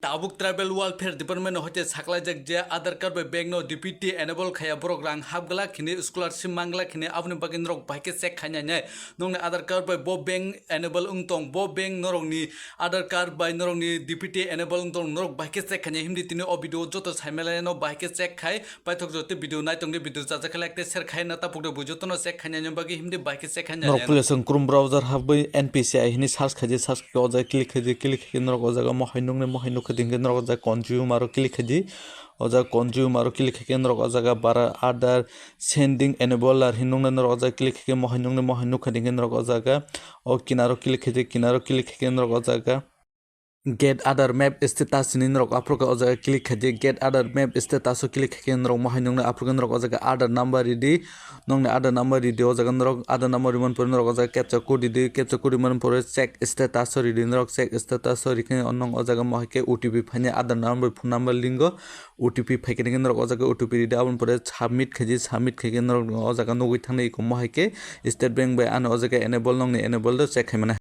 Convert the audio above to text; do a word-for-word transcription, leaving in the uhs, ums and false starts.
Tabuk Tribal Welfare Department no hoite saklaijak je Aadhaar card bai bank no D B T enable khaiya borok rang hapglak hini, scholarship manglak hini, aboni bagwi norok bahai khe check khainai nai. Nokni Aadhaar card bai bo bank enable wng tong, bo bank norokni Aadhaar card bai norokni D B T enable wng tong, norok bahai khe check khainai himdi tini o video joto saimalai no bahai khe check khai. Paithok joto video nai tongdi, video jajakhe like tei share khai na tapuk de, bo jotono check khainani bagwi himdi bahai khe check khainani. Norok pule chwng Chrome browser habwi N P C I hini search khaidi, search khe o jaga click khaidi, click khe norok o jaga mohai nukni, mohai nukha dingkhe norok o jaga consumer o click khaidi, o jaga consumer o click khe norok o jaga bara Aadhaar sending enabler hin nukna norok o jaga click khe mohai nukni, mohai nukha dingkhe norok o jaga o kinaro click khaidi, kinaro click khe norok o jaga Get Aadhaar map status hini norok aphuru khe o jaga click khaidi, Get Aadhaar map status o click khaikhe norok mohai nuknai, aphuru khe norok o jaga Aadhaar number ridi, nokni Aadhaar number ridi, o jaga norok Aadhaar number rimani pore norok o jaga captcha code ridi, captcha code rimani pore check status o ridi, norok check status o rikhe norok o jaga mohai khe O T P phainai, Aadhaar number phone number lingo O T P phaikhe norok o jaga O T P ridi, aboni pore submit khaidi, submit khaikhe norok o jaga nugwi thangnai iko mohai khe State Bank bai ano o jaga enable, nokni enable do check khaimani.